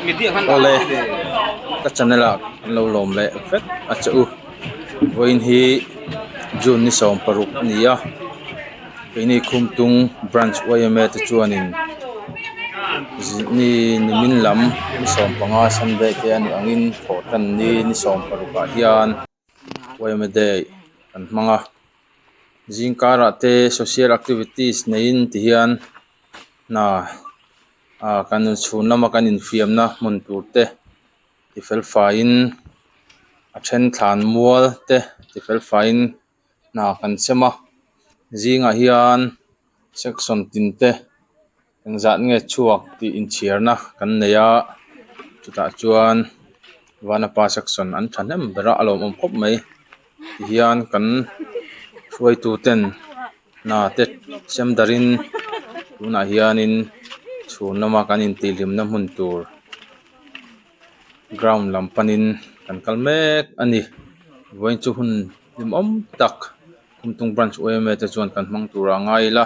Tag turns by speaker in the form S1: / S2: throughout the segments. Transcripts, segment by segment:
S1: Awle ka channel ah an lo lawm leh vek a che u vawiin hi June ni 16 a ni a keini Khumtung branch yma te chuanin ni nimin lam ni 15 Sunday te a nih angin thawh tan ni ni 16 ah hian yma day an hmang a zing karah te social activities neiin tihian hna ah kan chhun lama kan infiamna hmun tur te ti fel faiin a then thlan mual te ti fel faiin hna kan sem a zingah hian section tin te engzah nge chhuak tih inchhiarna kan nei a chutah chuan vanapa section an thahnem ber a a lawmawm khawp mai tihian kan hruaitu ten hna te sem darhin tunah hianin chhun lama kan intihhlimna hmun tur ground lam panin kan kal mek a ni vawiin chu hun hlimawm tak Khumtung branch yma te chuan kan hmang tur a ngai ila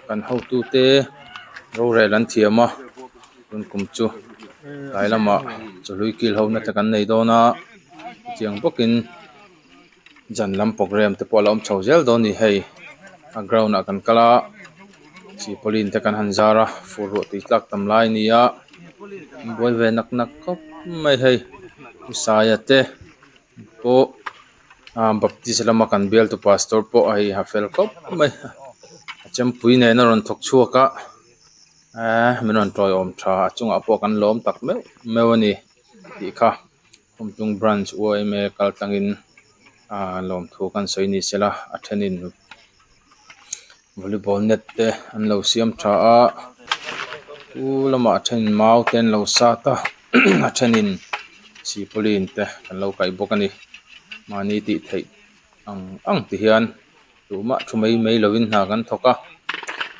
S1: kan hotute rorel an thiam a tun kum chu tlai lamah chawhlui kil ho na te kan nei dawn a chutiang bawkin zan lam programme te pawh a la awm chho zel dawn a ni hei a ground ah kan kal a silpauline te kan han zar a fur ruah tui tlak tam lai a ni a an buai ve nak nak khawp mai hei saia te pawh ah baptist lama kan bialtu pastor pawh a hei ha fel khawp mai a chempui nen a rawn thawk chhuak a eee min rawn tawiawm tha a chungah pawh kan lawm tak meuh meuh a ni tih kha. Khumtung branch yma kal tlangin ah lawmthu kan sawi ni sela a thenin volleyball net te an lo siam tha a chu lamah a thenin mau te an lo sat a a thenin silpauline te an lo kaih bawk a ni mahni tih theih ang ang ti hian tumah thu mai mai lovin hna kan thawk a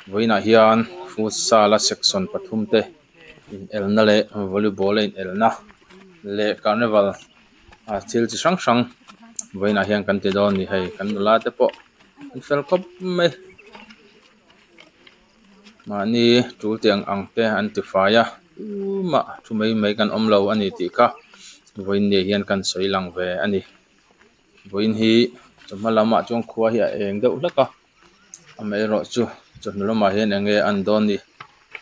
S1: vawiinah hian futsal a section pathum te. Inelna leh volleyball a inelna leh carnival ah thil chi hrang hrang vawiinah hian kan ti dawn a ni hei kan nula te pawh an fel khawp mai mahni tul tiang ang te an ti fai a tumah thu mai mai kan awm lo a ni tih kha vawiin ni ah hian kan sawi lang ve a ni. Vawiin hi chawhma lamah chuan khua hi a eng deuh hlek a amaherawh chu chawhnu lamah hian eng nge a an dawn ni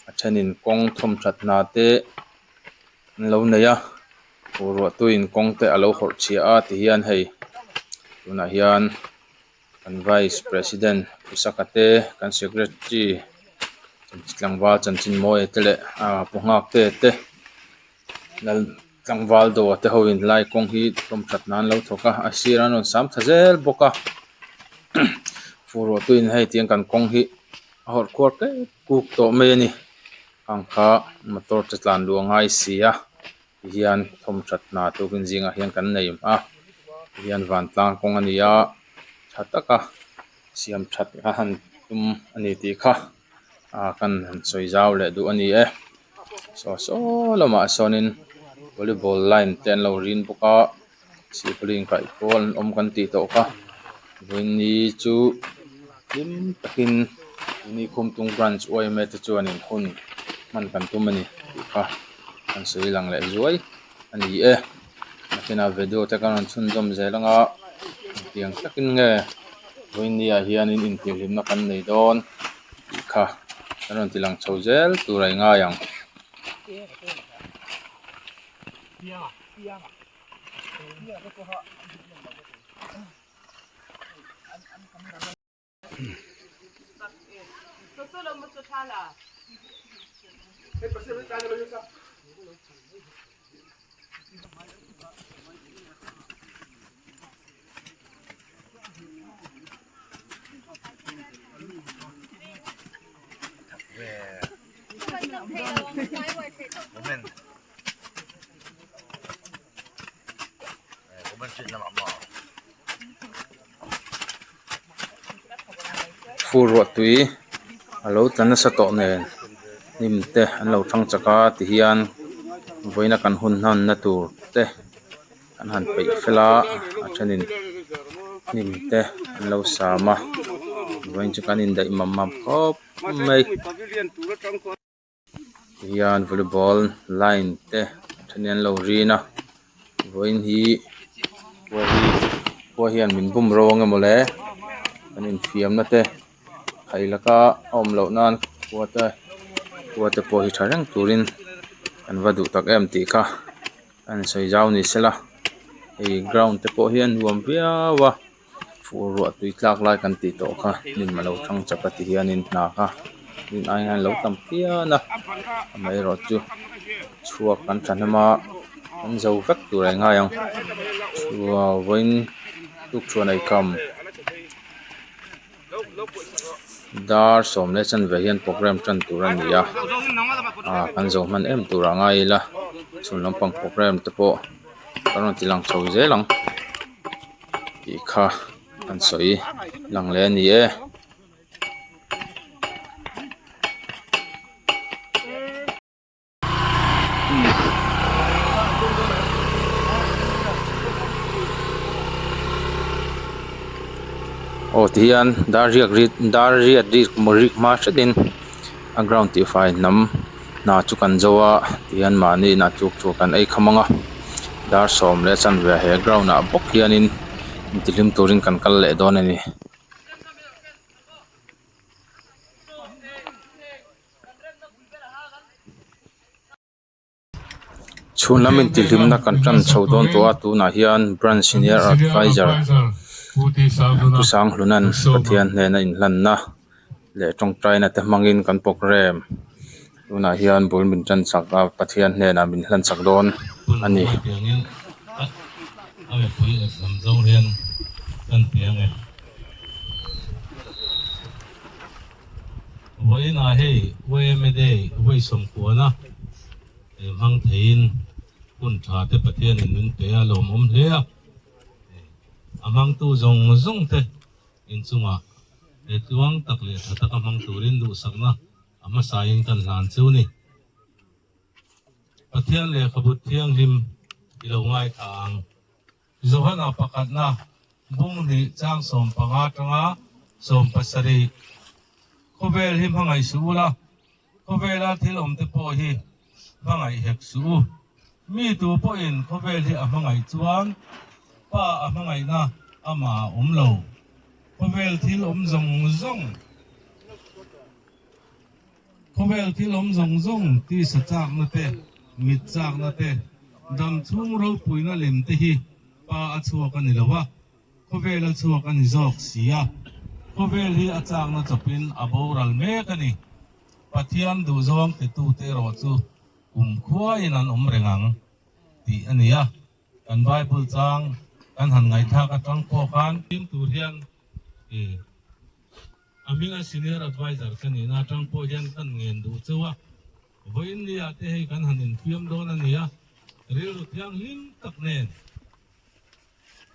S1: a thenin kawng thawm that hna te an lo nei a fur ruah tuiin kawng te a lo hawrh chhia a ti hian hei tunah hian kan vice president pu saka te kan secretary tlangval chanchin mawi te leh ah pu nghak te te lal. Tlangval dawr te ho in lai kawng hi hlawm that nan an lo thawk a a sirah an rawn sam tha zel bawk a fur ruah tuiin hei tiang kan kawng hi a hawrh kual kek kuk tawh mai a ni hang kha motor te tlan luh a ngai si a tihian thawm that hna tukin zingah hian kan nei a tihian vantlang kawng a ni a tha taka siam that a han tum a ni tih kha. ah kan han sawi zau leh duh a ni e saw saw lamah sawnin volleyball line te an lo rin bawk a silpauline kaih pawl an awm kan tih tawh kha vawiini chu hlim takin tuni khumtung branch yma te chuanin hun hman kan tum a ni tih kha an sawi lang leh zuai a ni e nakinah video te kan rawn chhunzawm zel anga engtiang takin nge vawiin ah hianin intihhlimna kan nei dawn tih kha kan rawn ti lang chho zel tur a i ngai ang. Fur ruah tui a lo tla nasa tawh nen hnim te an lo thang chak a ti hian vawiina kan hun hmanna tur te an han peih fel a a thenin hnim te an lo sam a vawiin chu kan indaih mam mam khawp mai. Tihian volleyball line te a then in an lo rin a vawiin hi khua hi khua hian min bum ro ang emaw le an infiamna te khailaka a awm loh nan khua te khua te pawh hi tha reng turin an va duh tak em tih kha a insawi zau ni sela hei ground te pawh hi a nuam viau a. Fur ruah tui tlak lai kan tih tawh kha hnim a lo thang chak a ti hianin hna kha rin ai hian a lo tam phian a amaherawhchu chhuak kan thahnem a kan zo vek tur a ngai ang chua vawiin tukthuan ei kham dar sawm leh chanve hian programme tan tur a ni a ah kan zo hman em tur a ngai ila chhun lampang programme te pawh kan rawn ti lang chho zel ang. Tih kha an sawi lang leh a ni e. Aw ti hian dar riak ri dar riat rik rik hma hretin a ground tihfai hnam hna chu kan zo a tihian mahni inah tuk chu kan ei kham ang a dar sawm leh chanve he ground ah bawk hianin intihlim turin kan kal leh dawn a ni. Chhun lam intihhlimna kan tan chho dawn tawh a tunah hian branch senior advisor Pu Sanghluna'n Pathian hnena inhlanna leh tawngtaina te hmangin kan programme tunah hian bul min tan chak a Pathian hnenah min hlan chak dawn a ni.
S2: Vawiinah hei YMA Day vawi sawmkuana hmang theiin hun tha te Pathianin min pe a lawmawm hle a, a hmangtu zawng zawng te inchungah he tluang tak leh tha taka hmang turin duhsakna a hmasain kan hlan chu ni. Pathian lehkhabu thianghlim i lo ngaithla ang. Johana pakhatna bung hnih chang 15 atanga 17. Khawvel hi hmangaih suh ula, khawvela thil awmte pawh hi hmangaih hek suh u. Mi tu pawhin khawvel hi a hmangaih chuan Pa a hmangaihna amah a awm lo. Khawvel thil awm zawng zawng. Khawvel thil awm zawng zawng tisa chakna te, mit chakna te, dam chhung ropuina lem te hi Pa a chhuak a ni lo a, khawvel a chhuak a ni zawk si a. Khawvel hi a chakna chawpin a boral mek a ni. Pathian duhzawng titute erawh chu kum khuaiin an awm reng ang tih a ni a. Kan Bible chang kan han ngaihthlak atang pawh khan fim tur hian i A hminga Senior Adviser ka nihna atang pawh hian kan ngen duh cheu a, vawiin nia te hei kan han infiam dawn a ni a, rilru thianghlim tak nen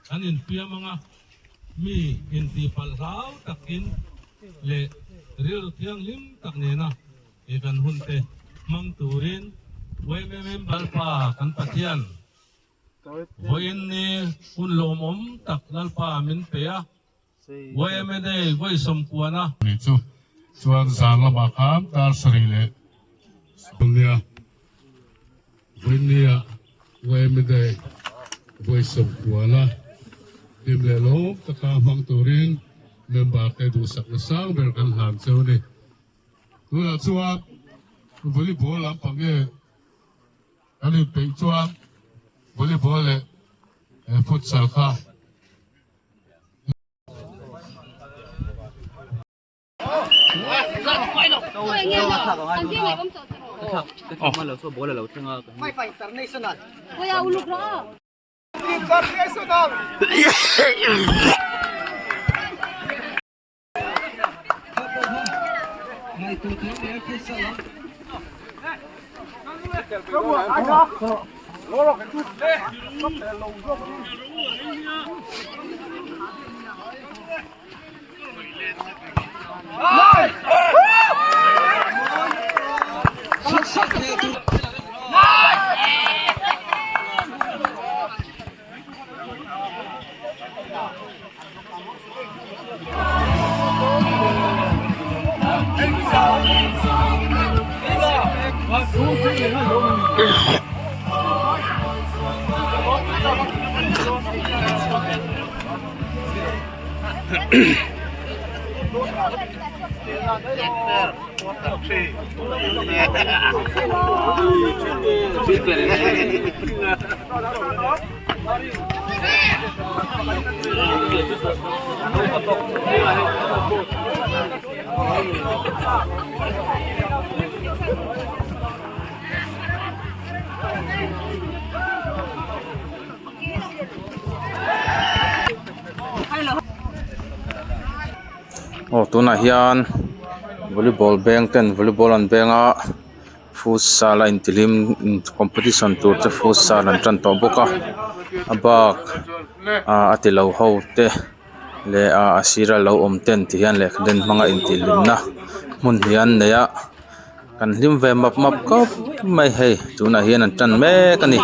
S2: kan infiam ang a, mi intihpalh hlau takin leh rilru thianghlim tak nena he kan hun te hmang turin YMM Lalpa kan Pathian vawiin ni hun lawmawm tak Lalpa min pe a. YMA Day vawi sawmkuana.
S3: Ni chu chuan zan lamah khan dar sarih leh nia vawinia YMA Day vawi sawmkuana hlim leh lawm taka hmang turin member te duhsakna sang ber kan hlan cheu a ni. Tunah chuan volleyball lampang nge kan inpeih chuan volleyball leh futsal kha.
S1: Aw tunah hian volleyball beng ten volleyball an beng a futsal a intihlim competition tur te futsal an tan tawh bawk a a bak ah a tilo ho te leh ah a sira lo awm ten ti hian lehkha den hmanga intihhlimna hmun hi an nei a. Kan hlim ve map map khawp mai hei tunah hian an tan mek a ni.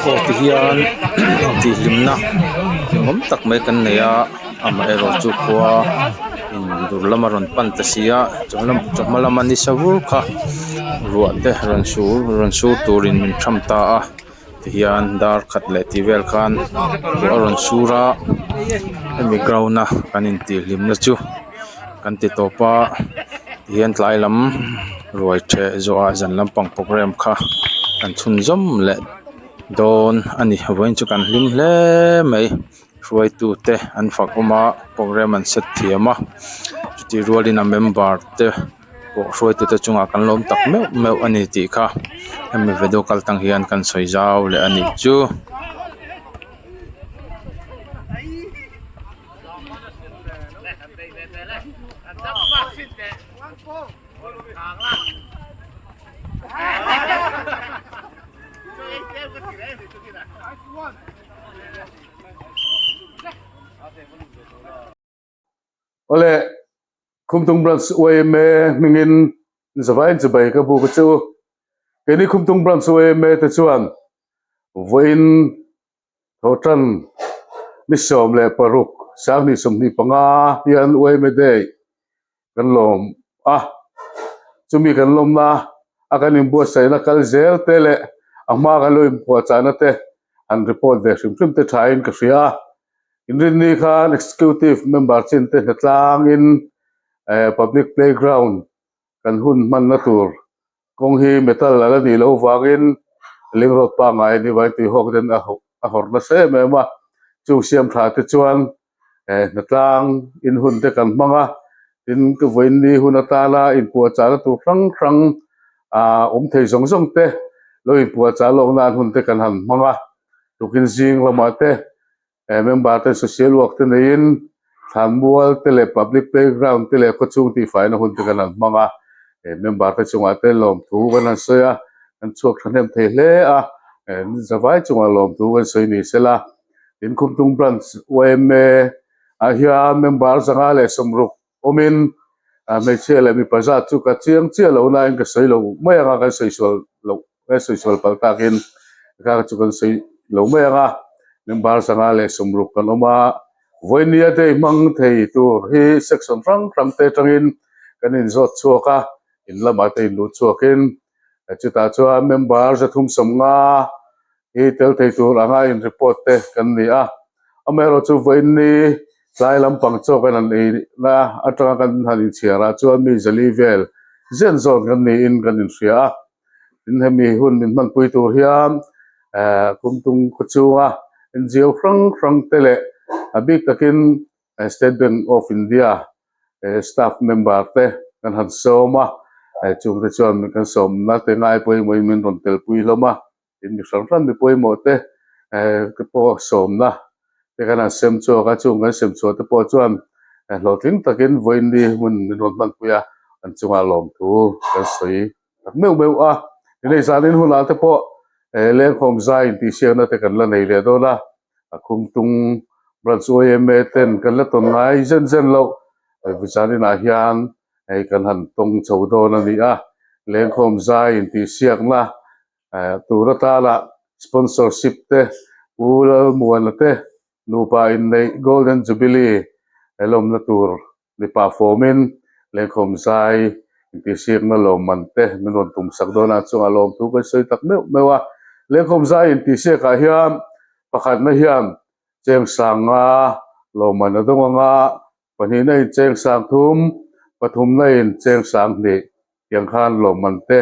S1: Aw ti hian intihhlimna hlimawm tak mai kan nei a amaherawhchu khua in dur lam a rawn pan ta si a chawhma lama ni sa vur kha ruah te rawn sur rawn sur turin min tham ta a tihian dar khat leh tih vel khan ruah a rawn sur a hemi ground a kan intihhlimna chu kan ti tawp a tihian tlai lam ruai ṭheh zawhah zan lampang program kha kan chhunzawm leh dawn a ni vawiin chu kan hlim hle mai hruaitu te an fak awm a program an set thiam a chutih rualin a member te pawh hruaitu te chungah kan lawm tak meuh meuh a ni tih kha hemi video kal tang hian kan sawi zau leh a nih chu.
S3: Awle, Khumtung Branch YMA hmingin zavaiin chibai ka buk a che u. Keini Khumtung Branch YMA te chuan vawiin Thawhtan ni 16 2025 hian YMA Day kan lawm a, chumi kan lawmna a kan inbuatsaihna kal zel te leh a hma kan lo inpuahchahna te han report ve hrim hrim te thain ka hria a. Inrinni khan Executive member chin te hnatlangin Public Playground kan hun hmanna tur kawng hi metal a la nih loh vangin ling road pangngai a nih vangin tuihawk ten a a hawrh nasa em em a, chung siam tha te chuan eh hnatlang in hun te kan hmang a, tin ka vawiinni hun atana inpuahchahna tur hrang hrang ah awm thei zawng zawng te lo inpuahchah lawk nan hun te kan han hmang a, tukin zing lamah te He member te social work te neiin thlanmual te leh public playground te leh khawchhung tihfaina hun te kan han hmang a, he member te chungah te lawmthu kan han sawi a. Kan chhuak thahnem thei hle a, zavai chungah lawmthu kan sawi ni sela. Tin Khumtung Branch yma ah hian member 500 leh 60 awmin hmeichhia leh mipa zat chu ka chiang chiah lo nain ka sawi lo mai ang a, kan sawi sual loh kan sawi sual palh takin kha chu kan sawi lo mai ang a, member 500 leh 60 kan awm a, vawinia day hmang thei tur hi section hrang hrang te atangin kan inzawt chhuak a, in lamah te inluh chhuakin chutah chuan member 350 hi tel thei tur anga in report te kan ni a, amaherawhchu vawiinni tlai lampang chaw kan han ei na atanga kan han inchhiar ah chuan mi 400 vel zen zawn kan niin kan inhria a, tin hemi hun min hmanpui tur hian eh Kumtung khaw chunga NGO hrang hrang te leh a bik takin State Bank of India staff member te kan han sawm a, chungte chuan kan sawmna te ngai pawimawhin min rawn telpui hlawm a. Tin mi hran hran mi pawimawh te te pawh sawmna te kan han sem chhuak a, chung kan sem chhuah te pawh chuan hlawhtling takin vawiinni hmun min rawn hmanpui a, an chungah lawmthu kan sawi tak meuh meuh a. Tin hei zanin hunah te pawh lengkhawm zai intihsiakna te kan la nei leh dawn a, a Khumtung Branch yma ten kan la tawn ngai zen zen loh zaninah hian hei kan han tawng chho dawn a ni a, lengkhawm zai intihsiakna Tur atana sponsorship te Pu Lalmuana te nupa inneih Golden Jubilee lawmna tur mipa fawmin lengkhawm zai intihsiakna lawmman te min rawn tumsak dawn a, chungah lawmthu kan sawi tak meuh meuh a. Lengkhawm zai intihsiakah hian pakhatna hian cheng 5000 lawmman a dawng anga Pahnihna in cheng 3000, pathumna in cheng 2000 tiang khan lawmman te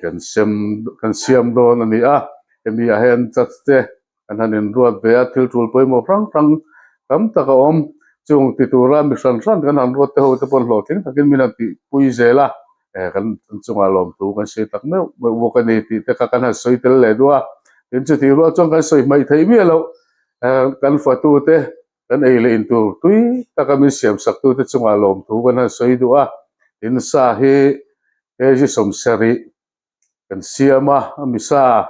S3: kan sem kan siam dawn a ni a. Hemi ah hian judge te an han inruat ve a, thil tul pawimawh hrang hrang tam tak a awm. Chung ti tura mi hran hran kan han ruat te ho te pawh hlawhtling takin min han tihpui zel a, kan chungah lawmthu kan sawi tak meuh meuh bawk a ni tih te kha kan han sawi tel leh duh a. Tin chutih rual chuan kan sawi hmaih theih miah loh kan fatute Kan ei leh in tur tui taka min siam sak tute chungah lawmthu kan han sawi duh a, tin sa hi kg 70 kan siam a, a misa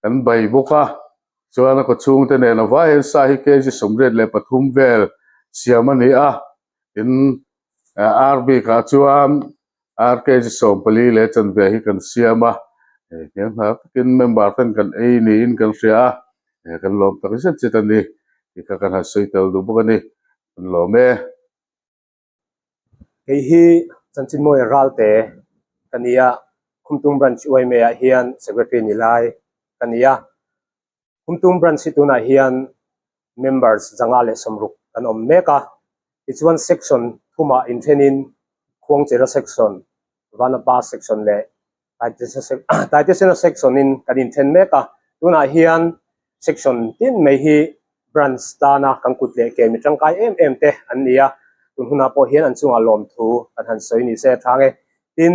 S3: kan bai bawk a, chuan a kawchhungte nen a vai hian sa hi kg 83 vel siam a ni a, tin ar bikah chuan ar kg 14 leh chanve hi kan siam a, hnianghnar takin member ten kan ei niin kan hria a. He kan lawm tak zet zet a ni tih kha kan han sawi tel duh bawk a ni. Kan lawm e.
S4: Kei hi Chanchinmawia Ralte ka ni a, Khumtung Branch yma ah hian Secretary ni lai ka ni a. Khumtung Branch hi tunah hian members 160 kan awm mek a. Tichuan section thumah inthenin Khuangchera section, Vanapa section leh Taitesena section in kan inthen mek a, tunah hian section tin mai hi branch tana kan kut leh ke mi tangkai em em te an ni a, tun hunah pawh hian an chungah lawmthu kan han sawi ni se a tha nge. Tin,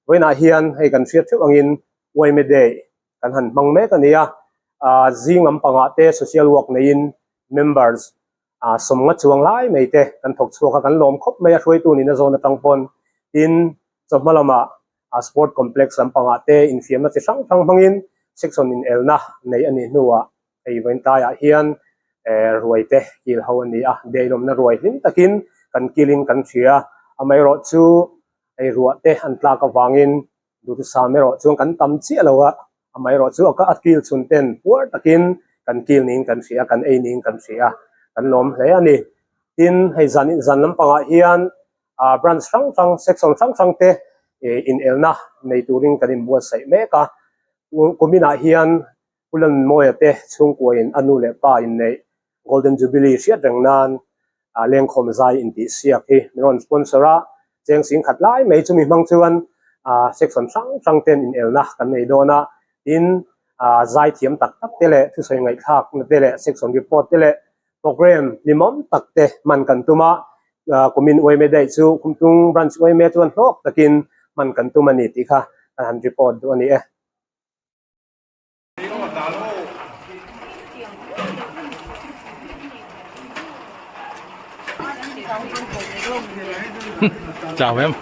S4: vawiinah hian hei kan hriat theuh angin yma day kan han hmang mek a ni a, zing lampangah te social work neiin members 50 chuang lai mai te kan thawk chhuak a, kan lawm khawp mai a hruaitu nihna zawn atang pawn. Tin, chawhma lamah a sport complex lampangah te infiamna chi hrang hrang hmangin section inelna nei a nih hnuah hei vawiin tlaiah hian eh ruai te kil ho a ni a, deihlawmna ruai hlim takin kan kilin kan hria amaherawh chu hei ruah te an tlak avangin duhthusam erawh chuan kan tam chiah lo a, amaherawh chu a kil chhun ten puar takin kan kil niin kan hria kan ei niin kan hria kan lawm hle a ni. Tin hei zan zan lampangah hian ah branch hrang hrang section hrang hrang te ih inelna nei turin kan inbuatsaih mek a kuminah hian Pu Lanmawia te chhungkuain a nu leh pa inneih Golden Jubilee hriat reng nan ah lengkhawm zai intih siak hi min rawn sponsor a, cheng 10,000 lai mai chumi hmang chuan ah section hrang hrang ten inelna kan nei dawn a, tin ah zai thiam tak tak te leh thusawi ngaihthlakna te leh section report te leh Program hlimawm tak te hman kan tum a, kumin yma daih chu Khumtung Branch yma chuan hlawk takin hman kan tum a ni tih kha kan han report duh a ni e.
S1: Chau em.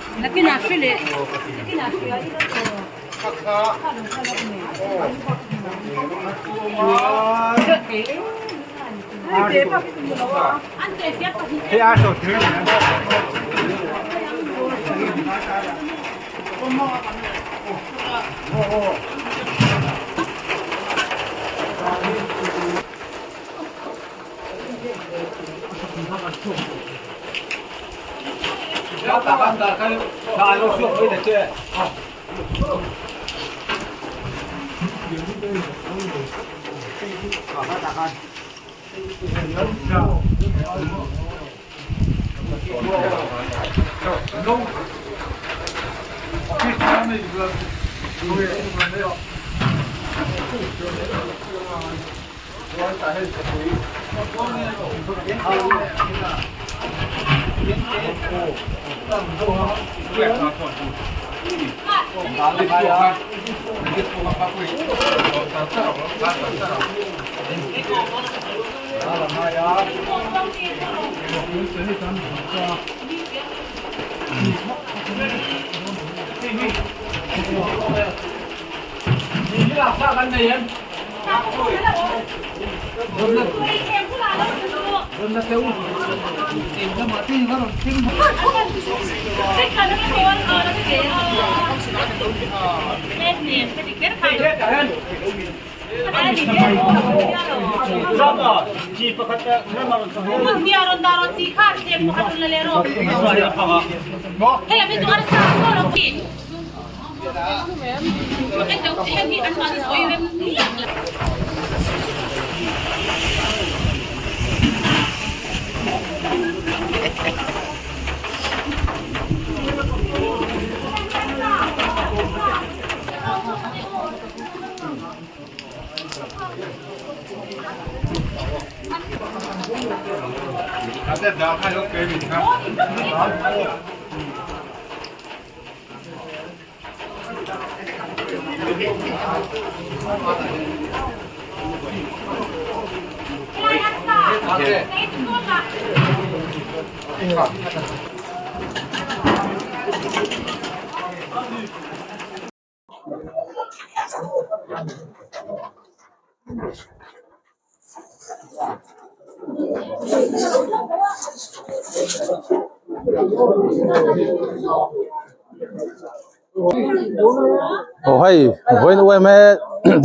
S1: Aw hei vawiin uaime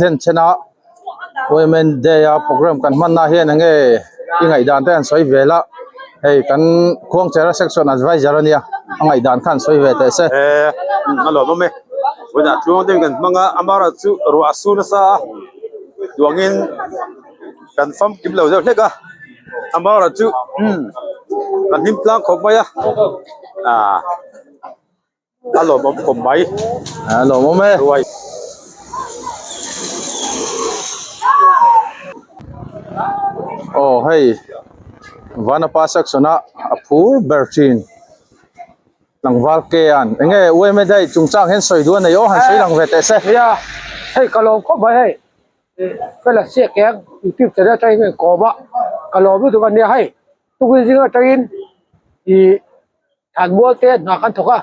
S1: den chena women day a program kan hmanna hian enge i ngaihdan te an sawi vel a hei kan khuangchera section advisor ania a ngaihdan kha an sawi ve teh se.
S5: Eh a lawm awm e vawiinah tluang deuhin kan hmang a amaherawh chu ruah a su nasa a duangin kan famkim lo deuh hlek a amaherawh chu kan hlim tlang khawp mai a ah. A lawmawm khawp mai.
S1: A lawmawm e.
S5: Ruai.
S1: Aw hei Vanapa section a a phur ber thin tlangval ke an enge UMA daih chungchang hian sawi duh a nei aw han sawi lang ve teh se.
S6: Nia hei ka lawm khawp mai hei fela siak eng youtube channel atangin ka inkawm a ka lawm lutuk a nia hei tukin zing atangin ih Thlanmual te hna kan thawk a,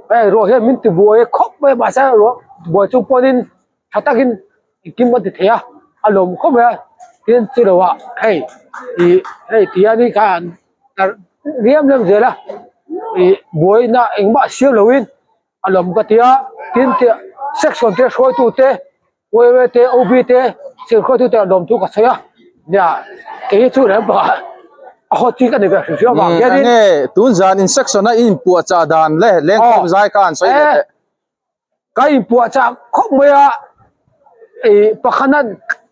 S6: hei ruah hian min ti buai khawp mai a mahse ruah buai chung pawhin tha takin engkim kan ti thei a, a lawm khawp mai a tin chu lo ah hei ih hei ti hian in kha an tarh riam riam zel a ih buaina engmah siam loin a lawm ka ti a tin section te hruaitu te. Uive te OB te sirkhaw te lawm thu ka sawi a nia kei chu reng pawh a hot chi ka ni ve hrim hrim avang hian in
S1: Enge tun zan in section a in puah chah dan le lengkhawm zai kha an sawi leh teh.
S6: Ka in puah chah khawp mai a ih pakhat an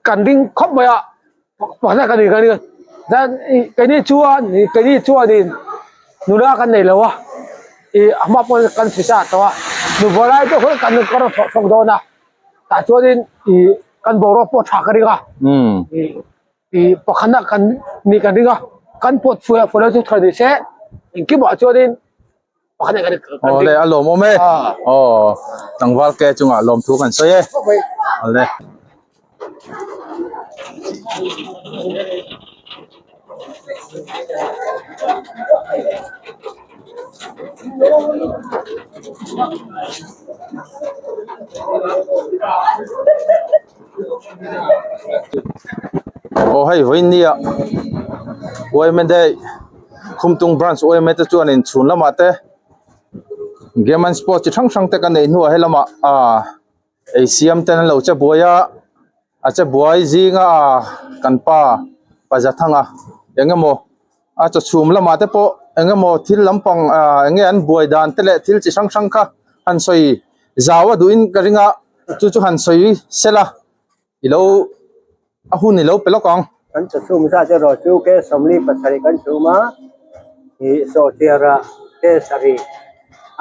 S6: kan ding khawp mai a pakhat kan ring kan ring chuan ih keini chuan ih keini chuanin nula kan nei lo a ih a hma pawh kan hre sa tawh a nuvawh lai te khaw kan rawn thawh chhuak dawn a. Tah chuanin ih kan boruak pawh tha ka ring a ih ih pakhatna kan nih kan ring a kan pawt fuih a fuih lo chu tha ni se engkimah chuanin pakhatna kan ring
S1: Awle a lawmawm e aw tlangval ke chungah lawmthu kan sawi e awle. hei vawiin nia yma day Khumtung branch yma te chuanin chhun lamah te game and sport chi hrang hrang te kan neih hnuah helamah ah ei siam ten an lo che buai a a che buai zinga kan pa Pazathanga eng emaw a chaw chhum lamah te pawh eng emaw thil lampang ah eng nge an buai dan te leh thil chi hrang hrang kha han sawi zau a duhin ka ring a chu chu han sawi sela i lo a hun i lo pe lawk ang.
S7: Kan chaw chhum zat erawh chu ke 47 kan chhum a ih sawhchiara ke sarih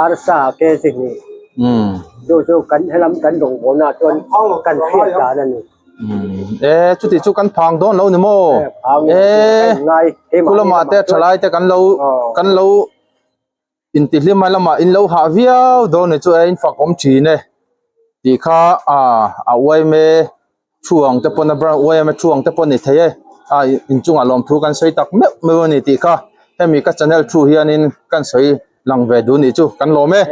S7: arsa ke chi hnih chu chu kan helam kan rawngbawlna ah chuan kan hriat dan a ni.
S1: E chuti chu kan phang dawn lo ni maw? E khu lamah te thalai te kan lo kan lo Intihlim a lamah in lo hah viau dawn ni chu e in fak awm thin e tih kha ah a uaime thu ang te pawn a brown uaime thu ang te pawh ni thei e a inchungah lawmthu kan sawi tak meuh meuh a ni tih kha hemi ka channel thu hianin kan sawi lang ve duh nih chu kan lawm e.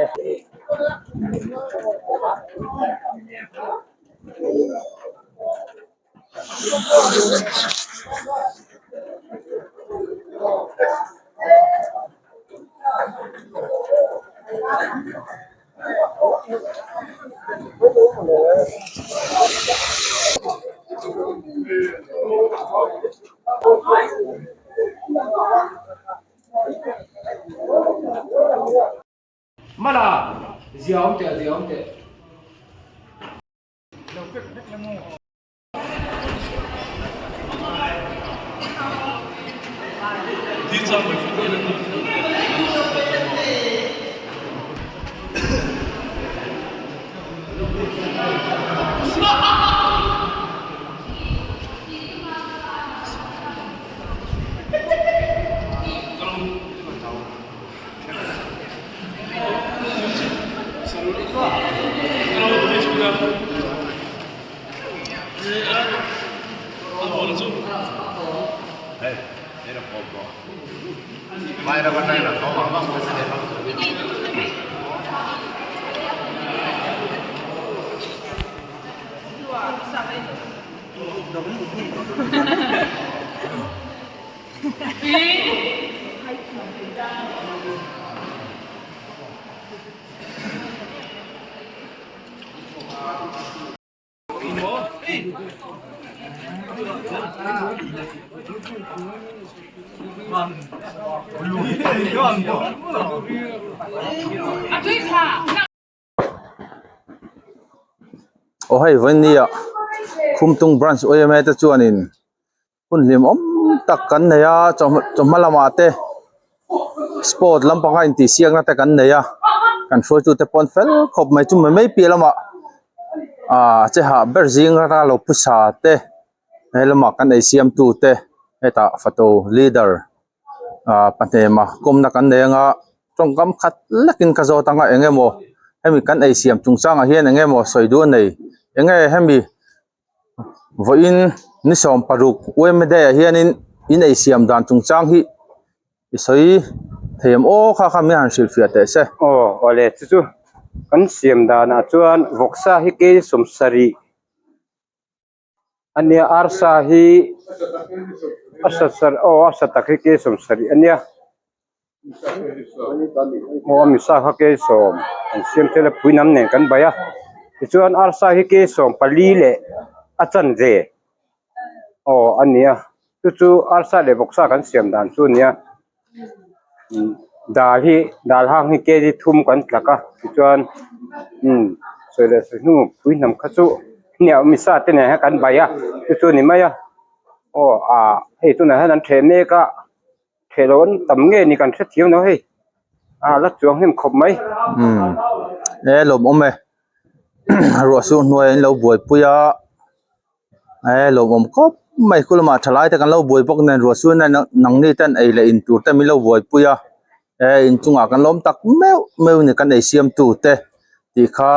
S6: Mala zia awm teh zia awm teh.
S1: Aw hei vawinia Khumtung branch yma te chuanin hun hlimawm tak kan nei a chawhma lamah te sport lampanga intihsiakna te kan nei a kan hruaitu te pawh an fel khawp mai chumi mai piah lamah ah che hah ber zing rara lo phusa te he lamah kan ei siam tu te hetah photo leader ah pahnema kawmna kan nei anga tawngkam khat lekin ka zawt anga eng emaw hemi kan ei siam chungchangah hian eng emaw sawi duh a nei eng nge hemi vawiin ni 16 yma day ah hianin in ei siam dan chungchang hi i sawi thei em aw kha kha mi han hrilhfiah teh se.
S7: Aw awle chu chu kan siam danah chuan vawksa hi kei 70 a nia arsa hi a sa sar aw a sa tak hi kei 70 a nia aw a misa kha kei sawm an siam thel a pui nam nen kan bai a tichuan arsa hi kei 14 leh a chanve aw a nia chu chu arsa leh vawksa kan siam dan chu a nia dal hi dal hang hi kg thum kan tlak a tichuan umm sawi leh sawi hnu pui hnam kha chu hniah misa te nen hian kan bai a chu chu a ni mai a aw ah hei tunah hian an ṭheh mek a ṭheh loh an tam nge ni kan hrethiam lo hei ah la chuang hnem khawp mai.
S1: Umm e lawmawm e ruah suh hnuai an lo buaipui a. E lawmawm khawp mai khu lamah thalai te kan lo buai bawk nen ruah suan a nangni ten ei leh in tur te min lo buaipui a e inchungah kan lawm tak meuh meuh a ni kan ei siam tu te tih kha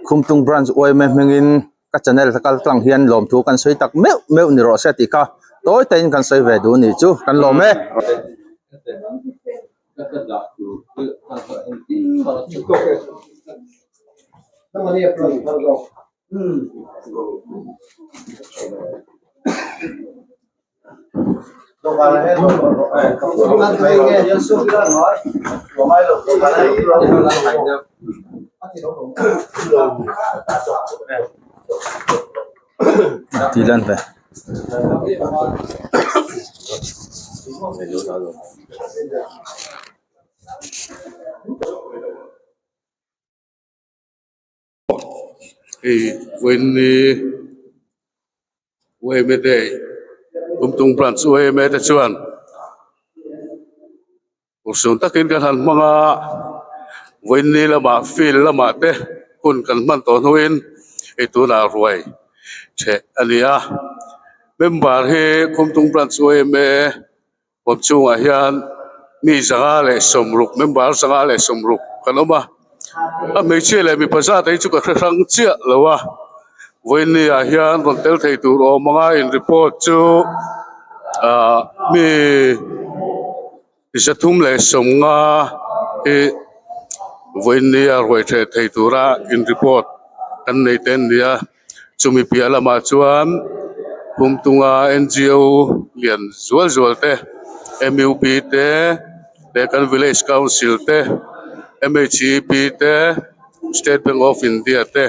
S1: Khumtung branch yma hmingin ka channel kal tlang hian lawmthu kan sawi tak meuh meuh ni rawh se tih kha tawi tein kan sawi ve duh a nih chu kan lawm e. Ti lan ve.
S3: Hei vawiinni UMA day Kumtung branch UMA te chuan urhsun takin kan han hmang a vawiinni lamah field lamah te hun kan hman tawh hnuin hei tunah ruai ṭheh a ni a member hi Kumtung branch UMA Kawt chungah hian mi 160 member 160 kan awm a a hmeichhia leh mipa zat hi chu ka hre hrang chiah lo a vawiin ah hian rawn tel thei tur awm anga in report chu ah mi 350 hi vawiin a ruai theh thei tura in report kan nei te an ni a. Chumi piah lamah chuan Pumtunga NGO lian zual zual te MUP te leh kan village council te MHEP te State Bank of India te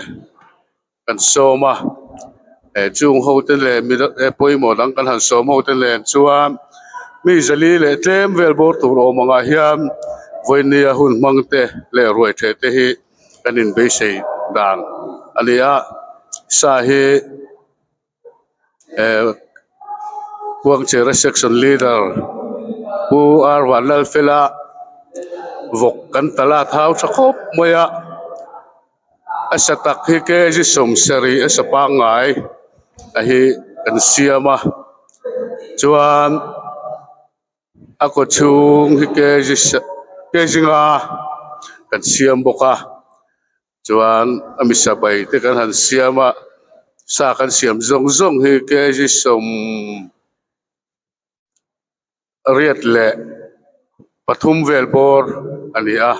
S3: kan sawm a eh chung ho te leh mi pawimawh dang kan han sawm ho te nen chuan mi zali leh tlem vel bawr tur awm angah hian vawinia hun hmang te leh ruai theh te hi. Kan inbeisei dan a ni a sa hi eh Khuangchera section leader Pu R Vanlalfela vawk kan tal a thau tha khawp mai a a sa tak hi kg 70 a sa pangngai a hi kan siam a chuan. A kaw chhung hi kg kg nga kan siam bawk a chuan a misa bai te kan han siam a sa kan siam zawng zawng hi kg 83 vel bawr a ni a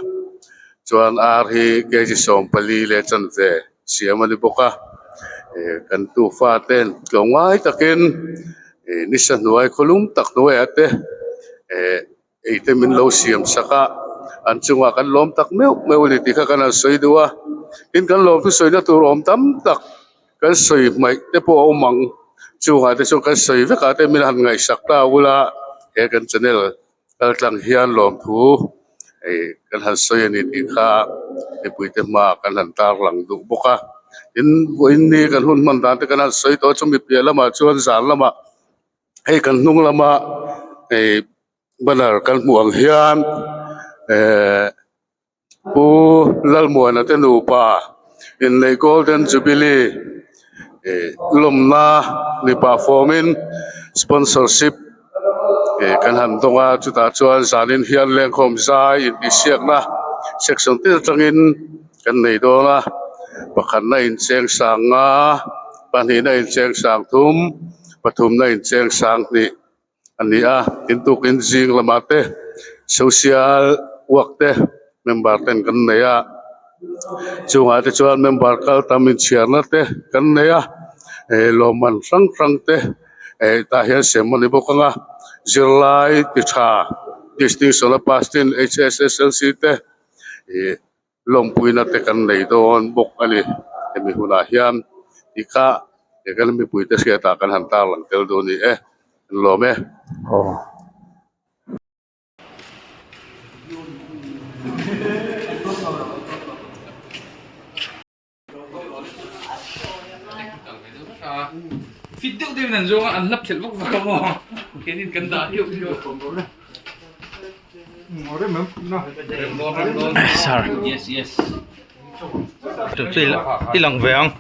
S3: chuan ar hi kg 14 leh chanve siam a ni bawk a eh kan tufa ten tlawmngai takin. Ih nisa hnuai khawlum tak hnuaiah te eh ei te min lo siam sak a an chungah kan lawm tak meuh meuh a ni tih kha kan han sawi duh a tin kan lawm chu sawina tur awm tam tak kan sawi hmaih te pawh a awm ang chungah te chuan kan sawi vek ah te min han ngaihsak ta ula he kan channel kal tlang hian lawmthu ih kan han sawi a ni tih kha mipui te hmaah kan han tarlang duh bawk a tin vawiin ni kan hun hman dan te kan han sawi tawh a chumi piah lamah chuan zan lamah hei kan hnung lama ih banner kan hmuh ang hian ehh Pu Lalmuana te nupa inneih Golden Jubilee ih lawmna ni pah fawmin sponsorship ih kan han dawng a chutah chuan zanin hian lengkhawm zai intihsiakna section te atangin kan nei dawn a pakhatna incheng sang nga pahnihna incheng sang thum pathumna incheng sang hnih. a ni a tin tukin zing lamah te social work te member ten kan nei a chungah te chuan member kal tam inchhiarna te kan nei a eh lawmman hrang hrang te eh tah hian sem a ni bawk ang a zirlai ti tha distinction a pass tin H_S_S_L_C te ih lawmpuina te kan nei dawn bawk a ni hemi hunah hian tih kha he kan mipuite hriatah kan han tarlang tel duh a ni e an lawm e.
S1: Fit deuh deuhin an zawng a an hlap thelh vak vak a maw keinin kan dah deuh deuh Sir yes yes chu chu i lang ve ang.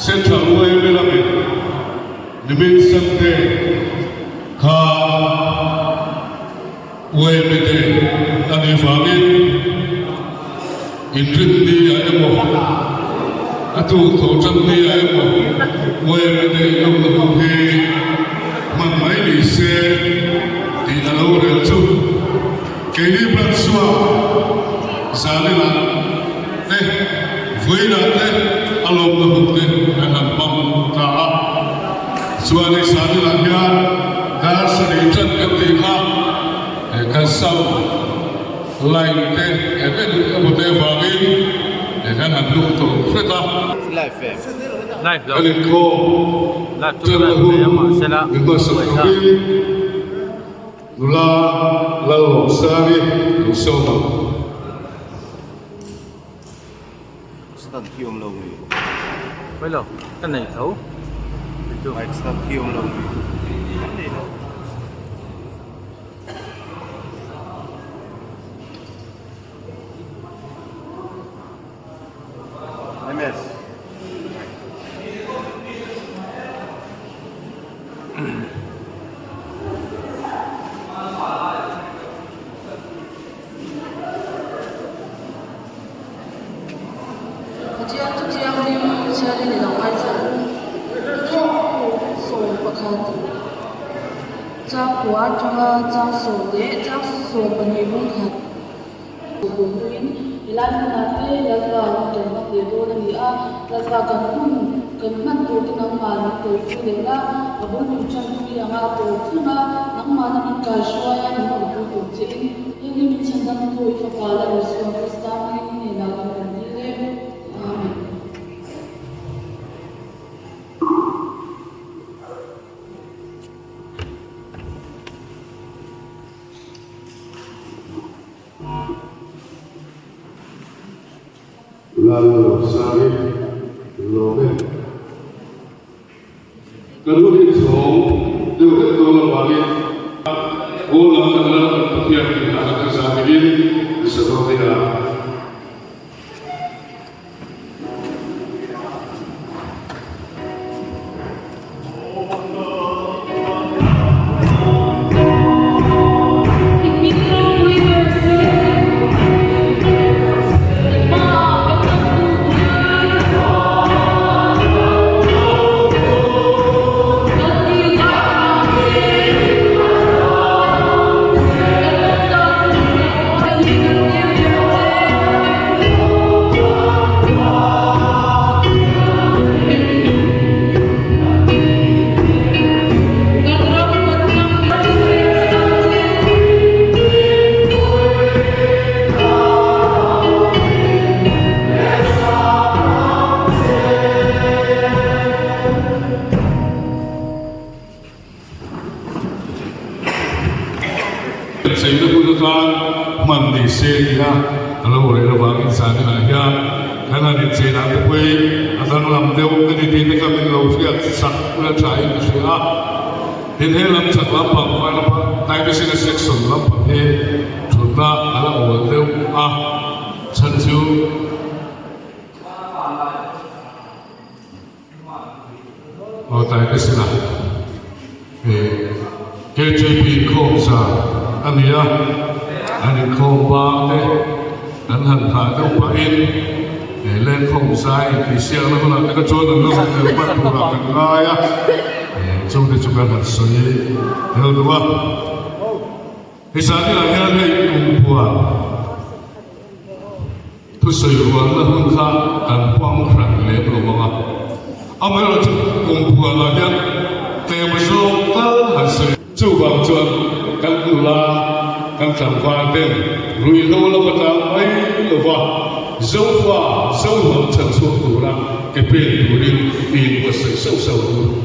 S3: Central yma lamin nimin Sunday kha yma day a nih vangin inrinni ah emaw a tuk tho tan ni ah emaw yma day lawmna hun hi hman mai ni se tih a lo rel chu. Keini branch chuan Zaninah te, Vawiinah te a lawmna hun te kan han hmang ta a. Chuan hei Zaninah hian dar sarih tan kan tih kha kan sound line te eng eng emaw te avangin kan han lung tawh hret a. Kan inkhawm tanna hun min hmasak turin. Nula Lalruangsari lo sawm ang.
S8: Stand khi awm lo nge?
S1: Mai lo, ka nei tho.
S8: Mic stand khi awm lo nge?
S1: Nei lo.
S8: MS.
S9: Pathian thu thianghlim chhiarin i lo ngaithla ang. Thawk 11 chang kua atanga chang sawm leh chang 12 bung khat. Kumpuiin helai hmunah te Lalpa hun kan hmang leh dawn a ni a, Lalpa kan hun kan hman tur te nangmah min telpui leh la, a bul min tanpui ang a, tawp thleng a, nangmahna min kaihruai a, min awmpui tur che in, heng hi min chhandamtu i Fapa Lal Isua Krista hmangin i hnenah kan rawn dil e. Amen.
S3: Lalruangsari lawm e. Kan hun hi chhawng deuh vek dawn avangin Kawl lam kan lal kan Pathian tih hna kan zahngilin i sa dawn nia. Cheina hun atan hman ni se tia a lo rel avangin zaninah hian kan han incheina te pawhin a danglam deuh ka ni tih te kha min lo hriat sak ula thain ka hria a. Tin he lam chak lampang vai lama Taibisina section lampang hi thutna a la awl deuh a, chhan chu. Aw Taitesina KJP inkhawm zan a ni a, an inkhawm bang te an han thah deuh pahin lenkhawm zai intihsiakna hunah te kha chuan an la rawn tel hman turah kan ngai a, chungte chu kan han sawi tel duh a. Hei zan inah hian hei kumpuan Thusawi rualna hun kha kan hmang hran lem lo ang a, amaherawhchu kum phuanah hian tlem zawng tal han sawi. Chuvang chuan kan nula, kan tlangval ten ruihhlo lama tlang mai lova Zofa, Zohnam chhanchhuak tura ke pen turin in buatsaih sauh sauh ang u.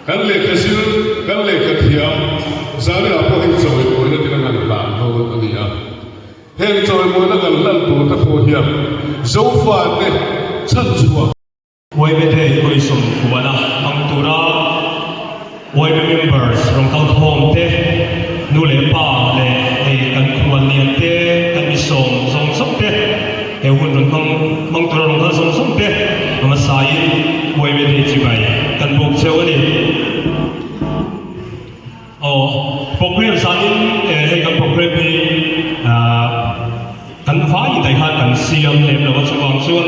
S3: Kan lehkha zir, kan lehkha thiam Zaria pawh hi chawimawina tin a han hlan dawn a ni a. Heng chawimawina kan hlan tur te pawh hian Zofate chhanchhuah.
S10: Uaime te hi hawisawm kuana hmang tura Uaime members rawn kal khawm te, nu leh pa leh hei kan khuallian te, kan misawm zawng zawng te, He hun rawn hmang hmang tura rawn kal zawng zawng te a hmasaiin Uaime te chibai kan bawk cheu a ni. Aw, program zanin hei kan program hi kan vai daih khan kan siam lem lo a, chuvang chuan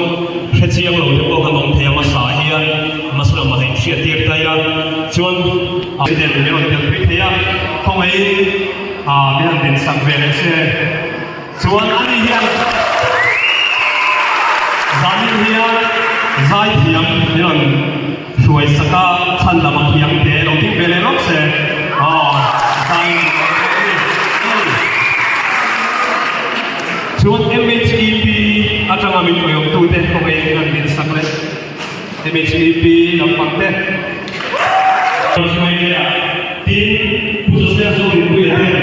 S10: hre chiang lo te pawh kan awm thei a, hmasa hian hmasa lamah hei hriat tir daih a, chuan President min rawn tel pui thei a, khawngaihin min han dinsak ve leh se. Chuan ani hian zanin hian zaithiam min rawn hruai sak a, chhan lam a thiam te lo ding ve leh lawk se aw zai Chuan MHEP atanga min hawiawmtute kawngei min rawn din sak leh MHEP lampang te. Tin, Pu Joseph Zorinpuia ten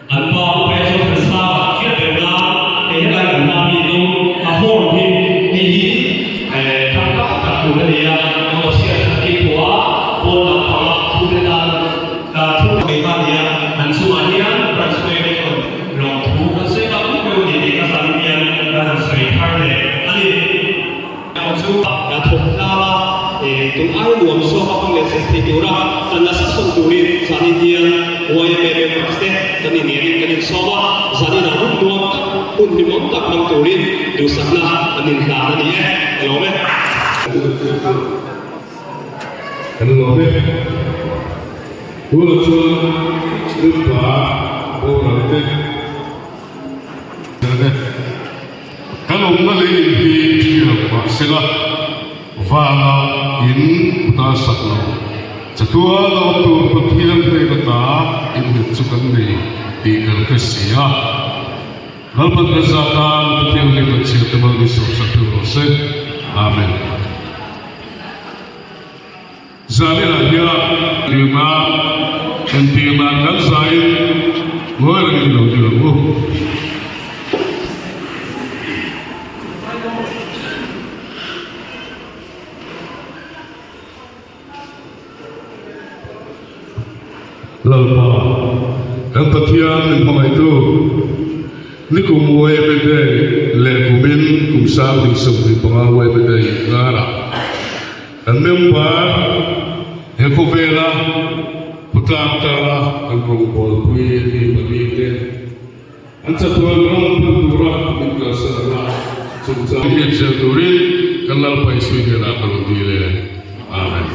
S10: An pa upa hi chuan kan sang a hriat reng na, hei helai kan hma mi tum a horn hi hei hi tangkai tak tur a ni a, emaw chhiat khat tih pawh a pawn lam panga thu te tan thu mai kha a ni a, an chungah hian branch peng te chuan lawmthu kan sawi tak meuh meuh a ni tih ka zan hian kan han sawi thar leh a ni. Erawh chu kan thawk tlang a, tun ai nuam zawk a hmang leh chhek thei tura kan la sak sawm turin zanin hian YMA members te kan inngeiin kan insawm a, zaninah hun nuam tak, hun hlimawm tak hmang turin duhsakna kan inhlan a ni e. Ka lawm e.
S3: Kan lawm e. Tunah chuan Lalpa boral te. Kan awmna lei in hi thiam mahsela vana in kuta sak lo. Chatuan a awm tur Pathian hnen ata innghet chu kan nei tih kan hre si a. Lalpan kan zah tan Pathian hnen kan chhiar te mal min sawmsak deuh rawh se. Amen. Zaninah hian tirna entirna kan zain ngawi reng i lo dil ang u. Lalpa, kan Pathian min hmangaihtu, nikum YMA Day leh kumin kum 2025 YMA Day inkarah, Kan member he khawvela khawtlang tana kan rawngbawlpui mi pali te an chatuan ram pan tura min kalsan anga chungchang hian zel turin kan Lalpa Isui hnenah ka rawn dil e. Amen.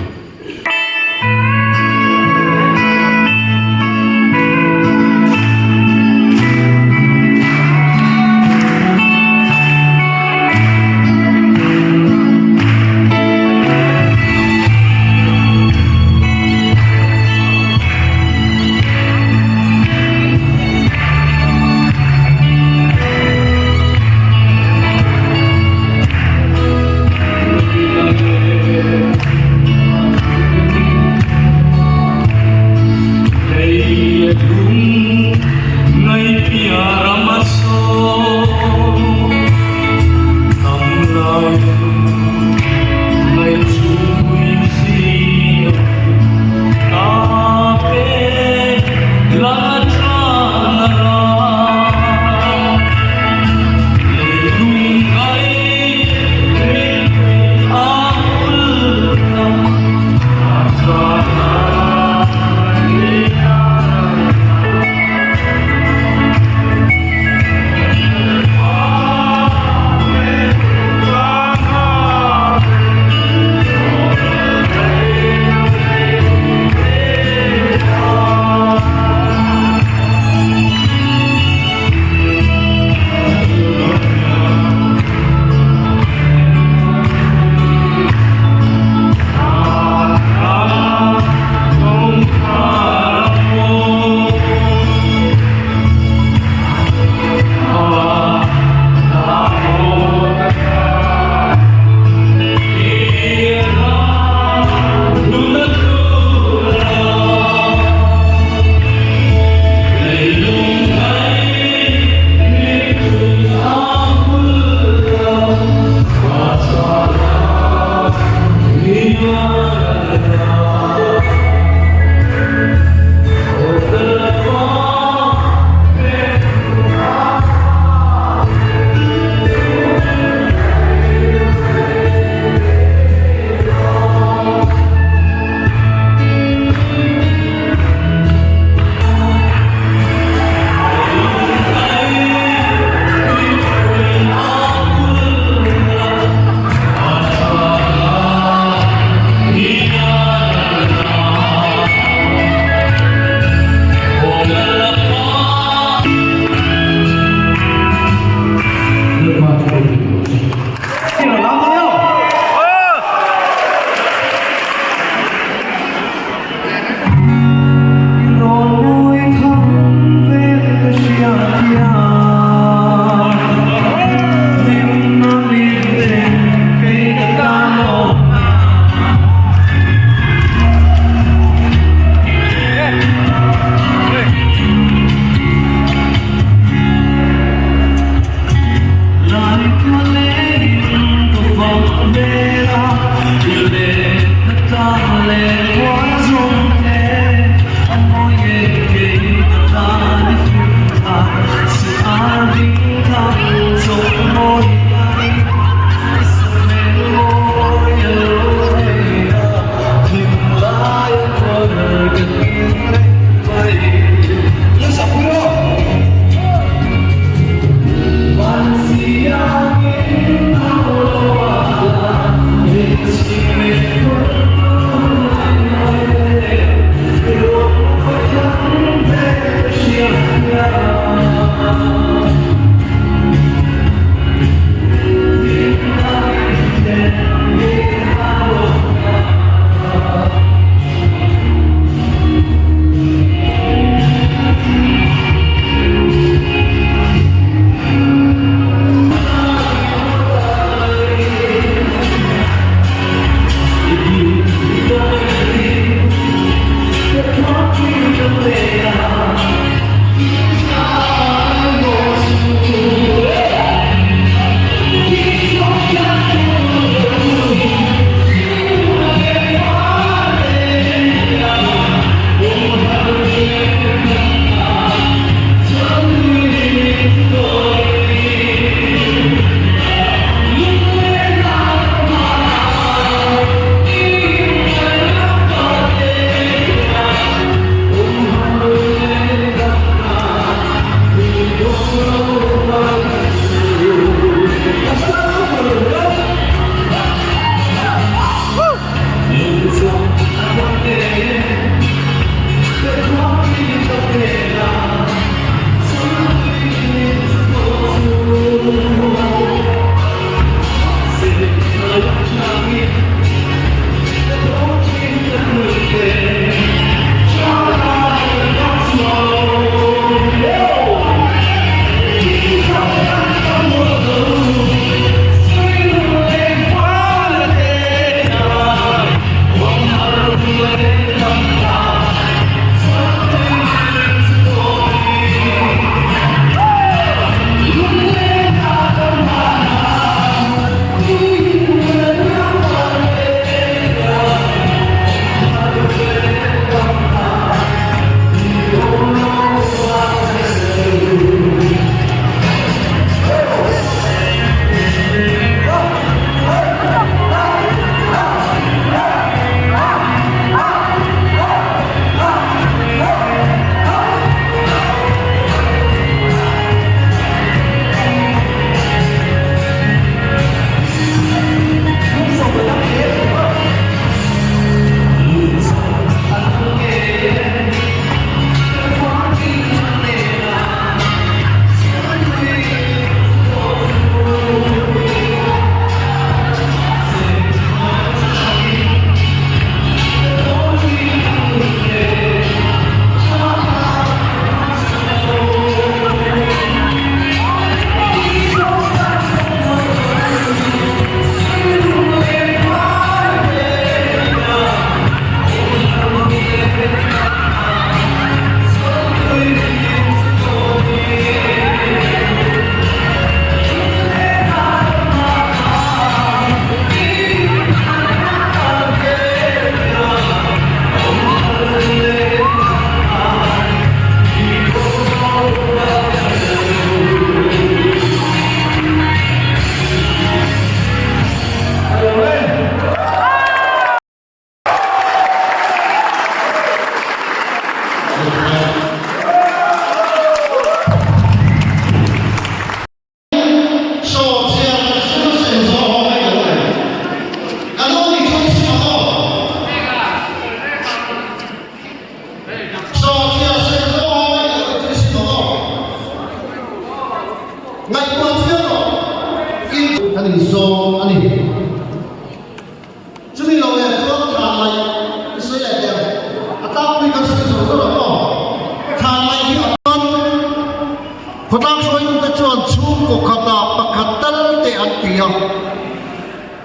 S11: Khawtlang hruaitute chuan chhungkaw khatah pakhat tal te an ti a,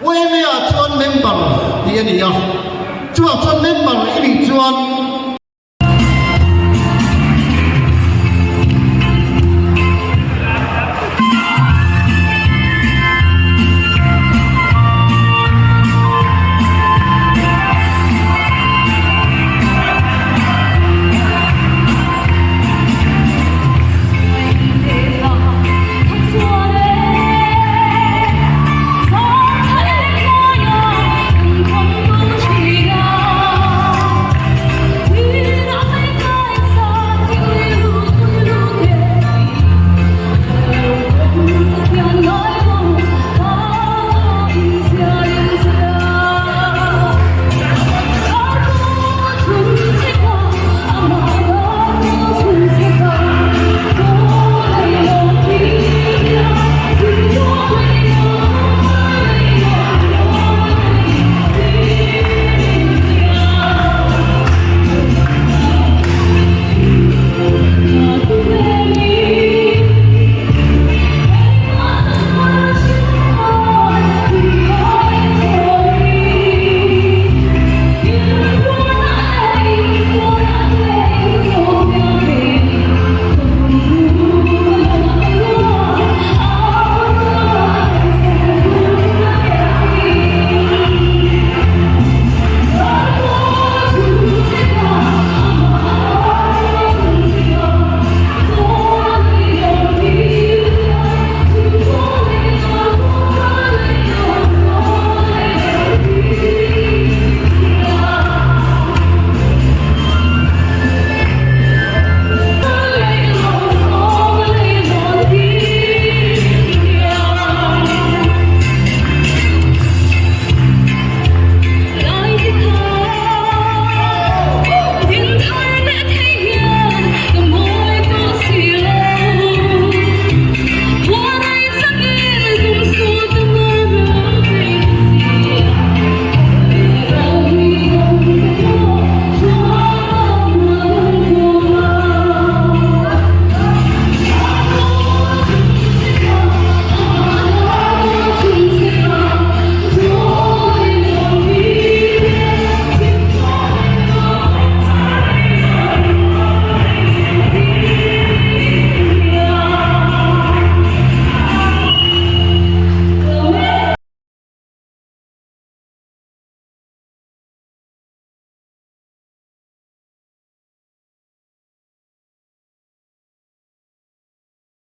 S11: Uaimea chuan member tih a ni a, chuvang chuan member i nih chuan.